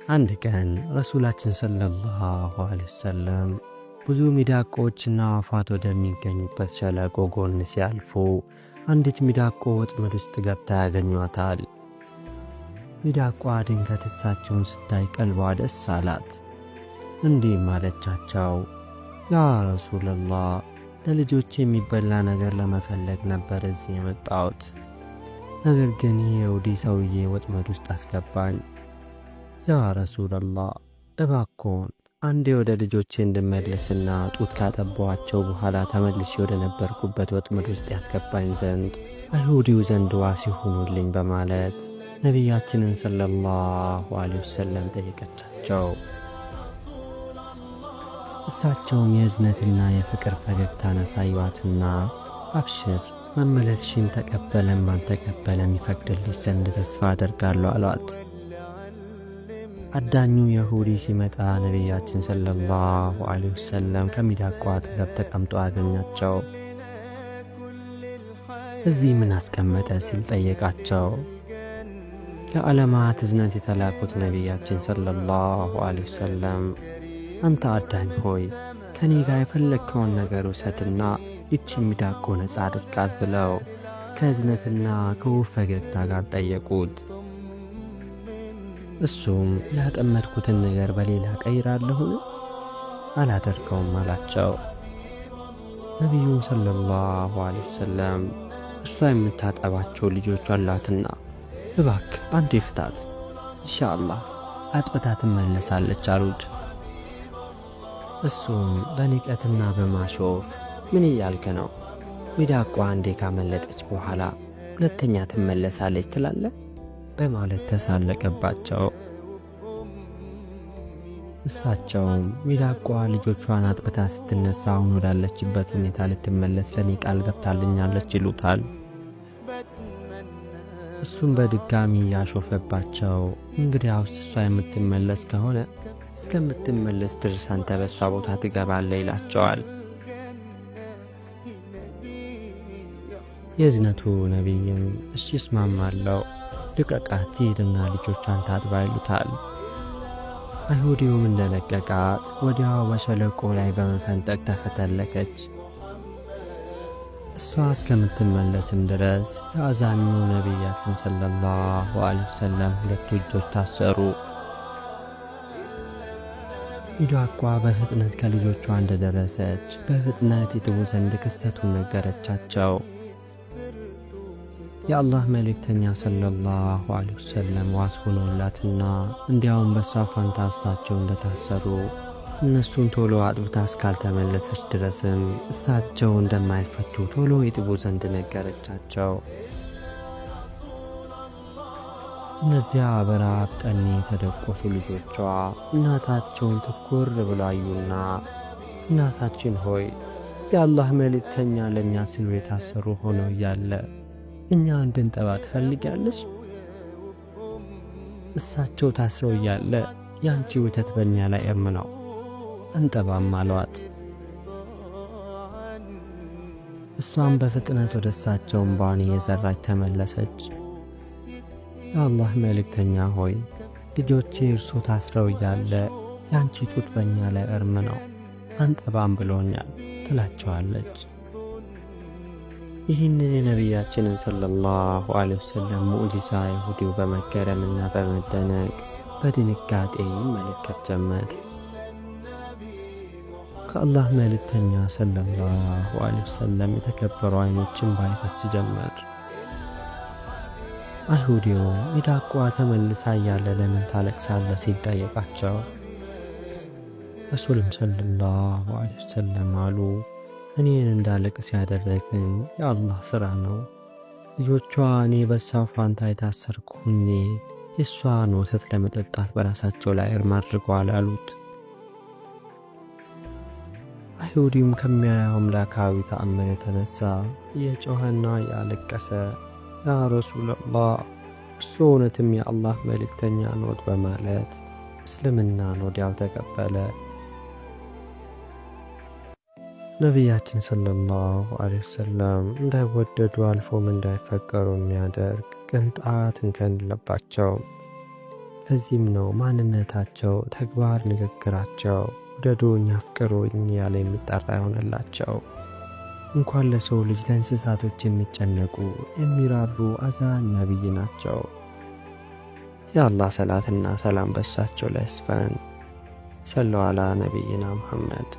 አንድ ቀን ረሱላችን ሰለላሁ ዐለይሂ ወሰለም ብዙ ሚዳቆዎችና አዕዋፋት ወደሚገኙበት ሸለቆ ጎን ሲያልፉ አንዲት ሚዳቆ ወጥመድ ውስጥ ገብታ ያገኟታል። ሚዳቋ ድንገት እሳቸውን ስታይ ቀልቧ ደስ አላት። እንዲህም አለቻቸው፣ ያ ረሱለላህ፣ ለልጆች የሚበላ ነገር ለመፈለግ ነበር እዚህ የመጣሁት። ነገር ግን ይህ የይሁዲ ሰውዬ ወጥመድ ውስጥ አስገባኝ። ያ ረሱለላህ፣ እባክዎን አንዴ ወደ ልጆቼ እንድመለስና ጡት ካጠቧቸው በኋላ ተመልሼ ወደ ነበርኩበት ወጥመድ ውስጥ ያስገባኝ ዘንድ አይሁዲው ዘንድ ዋስ ይሁኑልኝ በማለት ነቢያችንን ሰለላሁ ዐለይሂ ወሰለም ጠየቀቻቸው። እሳቸውም የእዝነትና የፍቅር ፈገግታን አሳዩአትና አብሽር፣ መመለስሽን ተቀበለም አልተቀበለም ይፈቅድልሽ ዘንድ ተስፋ አደርጋለሁ አሏት። አዳኙ የሁዲ ሲመጣ ነቢያችን ሰለላሁ ዐለይሂ ወሰለም ከሚዳቋ አጠገብ ተቀምጦ አገኛቸው። እዚህ ምን አስቀመጠ ሲል ጠየቃቸው። ለዓለማት እዝነት የተላኩት ነቢያችን ሰለላሁ ዐለይሂ ወሰለም አንተ አዳኝ ሆይ፣ ከኔ ጋር የፈለግከውን ነገር ውሰድና ይቺን ሚዳቆ ነፃ አድርጋት ብለው ከእዝነትና ከውብ ፈገግታ ጋር ጠየቁት። እሱም ያጠመድኩትን ነገር በሌላ ቀይራለሁን? አላደርገውም አላቸው። ነቢዩም ሰለላሁ ዐለይሂ ወሰለም እርሷ የምታጠባቸው ልጆች አሏትና እባክ አንዴ ፍታት፣ ኢንሻአላህ አጥብታ ትመለሳለች አሉት። እሱም በንቀትና በማሾፍ ምን እያልክ ነው? ሚዳቋ አንዴ ካመለጠች በኋላ ሁለተኛ ትመለሳለች ትላለ? በማለት ተሳለቀባቸው። እሳቸውም ሚዳቋ ልጆቿን አጥብታ ስትነሳ አሁን ወዳለችበት ሁኔታ ልትመለስ ለኔ ቃል ገብታልኛለች ይሉታል። እሱም በድጋሚ ያሾፈባቸው፣ እንግዲያውስ እሷ የምትመለስ ከሆነ እስከምትመለስ ድረስ አንተ በእሷ ቦታ ትገባለህ ይላቸዋል። የእዝነቱ ነቢይም እሺ እስማማለሁ፣ ልቀቃት፣ ትሂድና ልጆቿን ታጥባ ይሉታል። አይሁዲውም እንደለቀቃት ወዲያው በሸለቆ ላይ በመፈንጠቅ ተፈተለከች። እሷ እስከምትመለስም ድረስ የአዛኙ ነቢያችን ሰለላሁ ዐለይሂ ወሰለም ሁለቱ እጆች ታሰሩ። ሚዳቋ በፍጥነት ከልጆቿ እንደደረሰች በፍጥነት ይጥቡ ዘንድ ክስተቱን ነገረቻቸው። የአላህ መልእክተኛ ሰለላሁ ዐለይሂ ወሰለም ዋስ ሆኖላትና እንዲያውም በእሷ ፋንታ እሳቸው እንደታሰሩ እነሱን ቶሎ አጥብታ እስካልተመለሰች ድረስም እሳቸው እንደማይፈቱ ቶሎ ይጥቡ ዘንድ ነገረቻቸው። እነዚያ በረሃብ ጠኔ የተደቆሱ ልጆቿ እናታቸውን ትኩር ብለው አዩና እናታችን ሆይ፣ የአላህ መልእክተኛ ለእኛ ሲሉ የታሰሩ ሆነው እያለ እኛ እንድንጠባ ትፈልጊያለሽ? እሳቸው ታስረው እያለ የአንቺ ወተት በእኛ ላይ እርም ነው፣ አንጠባም አሏት። እሷም በፍጥነት ወደ እሳቸው እምባዋን እየዘራች ተመለሰች። የአላህ መልእክተኛ ሆይ፣ ልጆቼ እርሶ ታስረው እያለ የአንቺ ጡት በእኛ ላይ እርም ነው፣ አንጠባም ብሎኛል ትላቸዋለች። ይህንን የነቢያችንን ሰለላሁ ዐለይሂ ወሰለም ሙዕጂዛ ይሁዲው በመገረምና በመደነቅ በድንጋጤ ይመለከት ጀመር። ከአላህ መልእክተኛ ሰለላሁ ዐለይሂ ወሰለም የተከበሩ አይኖችን ባይፈስ ጀመር። አይሁዲው ሚዳቋ ተመልሳ እያለ ለምን ታለቅሳለህ ሲል ጠየቃቸው። ረሱልም ሰለላሁ ዐለይሂ ወሰለም አሉ፣ እኔን እንዳለቅስ ያደረገኝ የአላህ ሥራ ነው። ልጆቿ እኔ በሷ ፋንታ የታሰርኩ ሁኜ የእሷን ወተት ለመጠጣት በራሳቸው ላይ እርም አድርገዋል አሉት። አይሁዲም ከሚያየው አምላካዊ ተአምር የተነሳ እየጮኸና እያለቀሰ ያ ረሱለላህ፣ እርሱ እውነትም የአላህ መልእክተኛ ኖት በማለት እስልምናን ወዲያው ተቀበለ። ነቢያችን ሰለላሁ ዐለይሂ ወሰለም እንዳይወደዱ አልፎም እንዳይፈቀሩ የሚያደርግ ቅንጣት እንከን የለባቸውም። ለዚህም ነው ማንነታቸው፣ ተግባር፣ ንግግራቸው ውደዱኝ አፍቅሩኝ ያለ የሚጠራ የሆነላቸው። እንኳን ለሰው ልጅ ለእንስሳቶች የሚጨነቁ የሚራሩ አዛኝ ነቢይ ናቸው። የአላህ ሰላትና ሰላም በሳቸው ላይ ይስፈን። ሰለዋላ ነቢይና ሙሐመድ።